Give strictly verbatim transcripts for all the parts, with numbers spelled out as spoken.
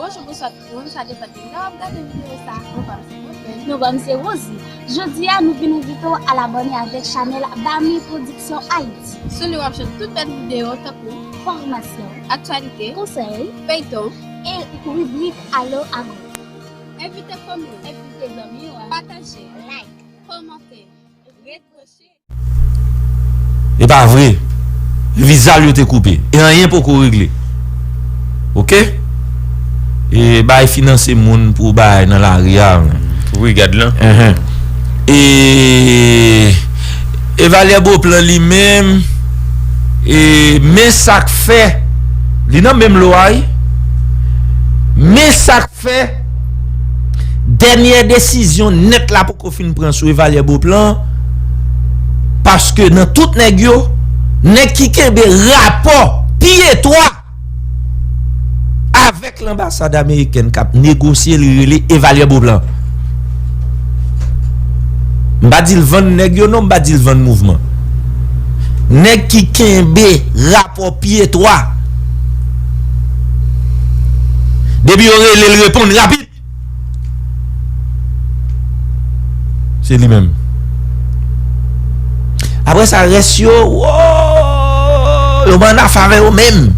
Bonjou, bonswa tout moun, sa depann de lè w ap gade videyo sa. Mwen pa m se Rosie. Mwen pa m se Rosie. Jodi a, nou vin envite w al abòne avèk chanèl Bami Production Haïti. Sou li w ap jwenn tout bèl videyo tankou fòmasyon, aktyalite, konsèy, feyton, e ribrik Alo Agro. Envite fanmi w, envite zanmi w, pataje, like, kòmante, retwoche. E pa vre. Viza l yo te koupe. E anyen poko regle. Oke? E bay finanse moun pou bay nan lari a. Pou brigad lan. Enhen. E Evalyè Beauplan li menm, e men sa k fè, li nan menm lo a wi. Men sa k fè dènyè desizyon nèt la poko fin pran sou Evalyè Beauplan, paske nan tout nèg yo, nèg ki kenbe rapò pi etwa avèk lanbasad amerikèn k ap negosye, li rele Evalyè Beauplan. M pa di l vann nèg yo non, m pa di l vann mouvman. Nèg ki kenbe rapò pi etwa, depi yo rele l reponn rapid. Se li menm. Apre sa, rès yo, wo, yo pa nan afè avè yo menm.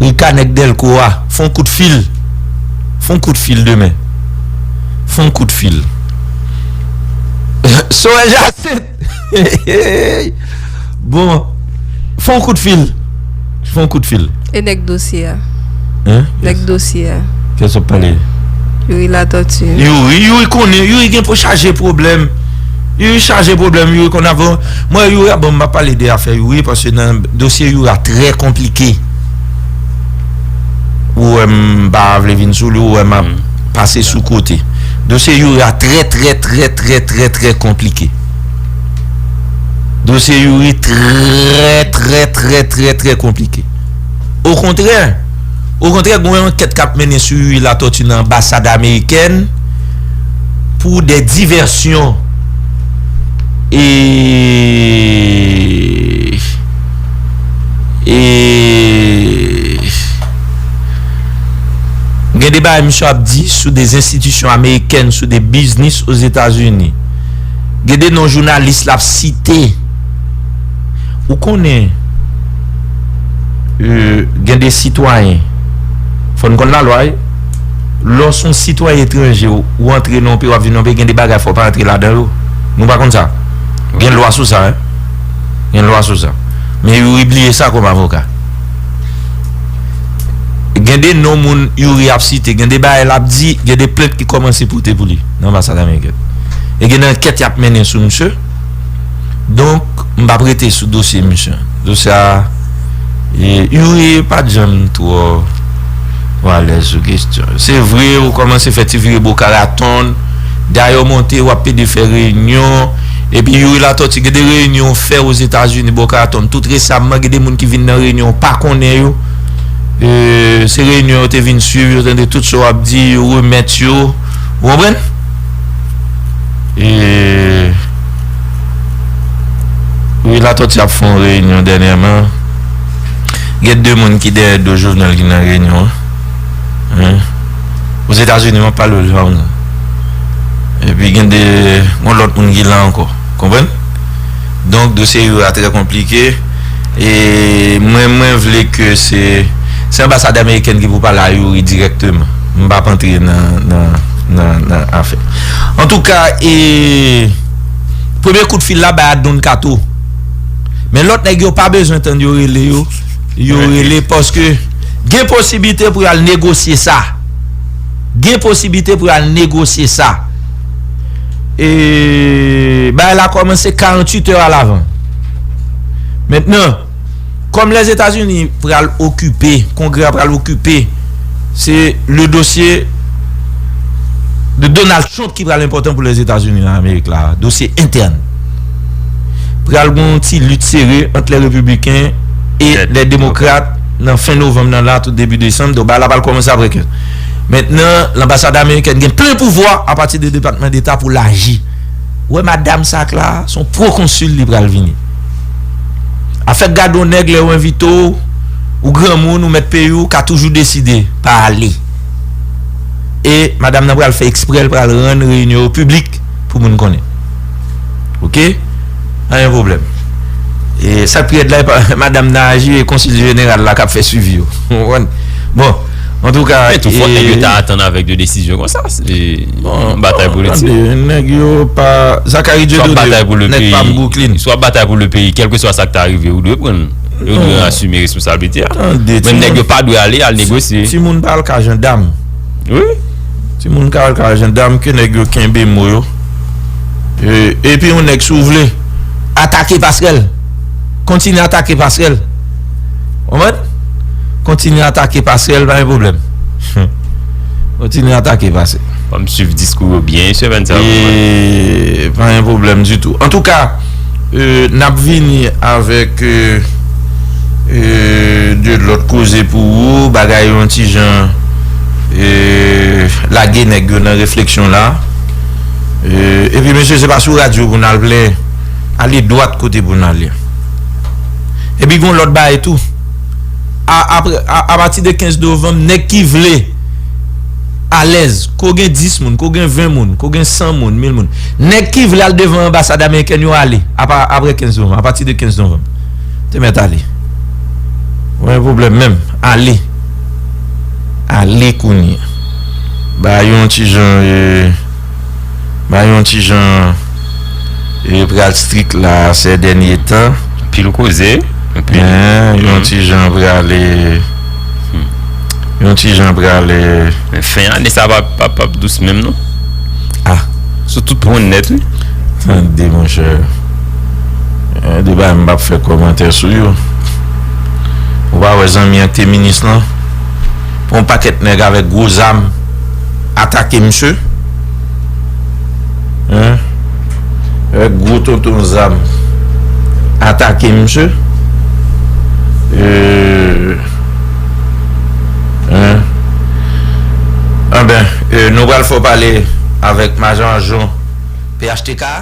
Rika nèg Dèlko a, fè yon kout fil. Fè yon kout fil demen. Fè yon kout fil. Sorel Jacinthe. Bon, fè yon kout fil. Fè yon kout fil. E nèg dosye a? Hein? Nèg dosye a? Kiyès w ap pale? Youri Latortue. Youri, Youri konnen, Youri gen po chaje pwoblèm. Youri chaje pwoblèm, Youri konn avan. Mwen, Youri, a bon, m pa pale de afè Youri, paske nan dosye Youri a trè konplike. Ou wè m pa vle vin sou li, ou wè m ap pase sou kote. Dosye Youri a trè, trè, trè, trè, trè, trè konplike. Dosye Youri trè, trè, trè, trè, trè konplike. Okontrè, okontrè, gen yon ankèt k ap mennen sou Youri Latortue nan anbasad amerikèn pou de divèsyon e, e, gen de bagay misye ap di sou de enstitisyon amerikèn, sou de biznis Ozetazini. Gen de non jounalis l ap site. Ou konnen, euh, gen de sitwayen, fò n konn lalwa wi. Lè w se yon sitwayen etranje, ou antre nan yon peyi, w ap vin nan yon peyi, gen de bagay fò w pa antre ladan yo. Nou pa konn sa? Gen lwa sou sa, en. Gen lwa sou sa. Men Youri bliye sa kòm avoka. Gen de non moun Youri ap site, gen de bagay l ap di, gen de plent ki kòmanse pote pou li nan anbasad amerikèn. E gen de ankèt y ap mennen sou misye. Donk, m p ap rete sou dosye misye. Dosye a, e, Youri pa t janm twò alèz sou kesyon. Se vre, ou kòmanse fè ti vire Boca Raton, dayè w monte, w ap pede fè reyinyon. Epi Youri Latortue, gen de reyinyon w fè Ozetazini, Boca Raton. Tout resaman, gen de moun ki vin nan reyinyon w pa konnen yo. E, se reyinyon yo te vin swiv, yo tande tout sa w ap di, yo remèt yo. Ou konprann? E, Youri Latortue ap fè yon reyinyon dènyèman. Gen de moun ki dèyè do Jovenel ki nan reyinyon an. Hein? Ozetazini, m ap pale w la, non. Epi gen de, yon lòt moun ki la ankò. Konprann? Donk, dosye Youri a trè konplike. E mwen, mwen vle ke se, se anbasad amerikèn ki pou pale a Youri dirèkteman. M p ap antre nan, nan, nan, nan afè. Antouka, e, premye kout fil la bay a Don Kato. Men lòt nèg yo pa bezwen tann yo rele yo. Yo rele paske gen posiblite pou y al negosye sa. Gen posiblite pou y al negosye sa. E bagay la kòmanse karannwit è alavan. Mentnan, kòm Lèzetazini pral okipe, Kongrè a pral okipe, se le dosye de Donald Trump ki pral enpòtan pou Lèzetazini nan Amerik la, dosye entèn. Pral gen yon ti lit sere ant lè repibliken e lè demokrat nan fen novanm nan la, tou debi desanm. Donk, bagay la pral kòmanse apre kè. Mentnan, lanbasad amerikèn gen plen pouvwa apati de Depatman Deta pou l aji. Ou wè madanm sa k la, se yon pwokonsil li pral vini. Afè gade yon nèg lè yo envite w, Ou granmoun, ou mèt peyi w, ka toujou deside pa ale. E madanm nan pral fè eksprè, l pral rann reyinyon yo piblik pou moun konnen. Oke? Anyen pwoblèm. E sa k pi rèd la, e pa madanm nan aji e konsil jeneral la k ap fè swivi yo. Ou konprann? Bon, antouka. Men tou fò nèg yo ta atann avèk de desizyon konsa. Se yon batay politik. Tande, nèg yo pa Zachary Dieudonné, nèg pa m Brooklyn. Swa batay pou le peyi, kèlkeswa sa k ta rive, ou dwe pran l. Yo dwe asime responsablite a. Tande, men nèg yo pa dwe ale, al negosye. Timoun pa al ka jandam. Wi. Timoun ka al ka jandam, ke nèg yo kenbe mo yo. E, epi yon nèg, si w vle, atake pasrèl. Kontinye atake pasrèl. Konprann? Kontinye atake pasrèl, pa gen pwoblèm. Kontinye atake pasrèl. Fò m swiv diskou yo byen semèn sa yo. E pa gen pwoblèm ditou. Antouka, e, n ap vini avèk, e, e, de lòt koze pou ou, bagay yo yon ti jan, e, lage nèg yo nan refleksyon la. E, epi, mesye, se pa sou radyo pou n al plenyen. Ale dwat kote pou n ale. Epi, gen yon lòt bagay tou. A, apre, a, apati de kenz novanm, nèg ki vle alèz, ko gen dis moun, ko gen ven moun, ko gen san moun, mil moun. Nèg ki vle al devan anbasad amerikèn yo ale, apa, apre kenz novanm, apati de kenz novanm. Te mèt ale. Mwen pwoblèm menm. Ale. Ale kounye a. Ba yon ti jan, e, ba yon ti jan, e, pral strik la, sè dènye tan. Anpil koze. Anpil. Men, yon ti jan pral, e, yon ti jan pral, e, men fen ane sa p ap, p ap, p ap dous menm, non. Ah. Sou tout pwen nèt, wi. Tande, monchè. E, de bagay m p ap fè kòmantè sou yo. Ou pa wè zanmi an k te minis lan? Pran yon pakèt nèg avèk gwo zam atake misye. Hein? Avèk gwo tonton zam atake misye. E, hein? Anben, e, nou pral fè w pale avèk Majan Jon P H T K.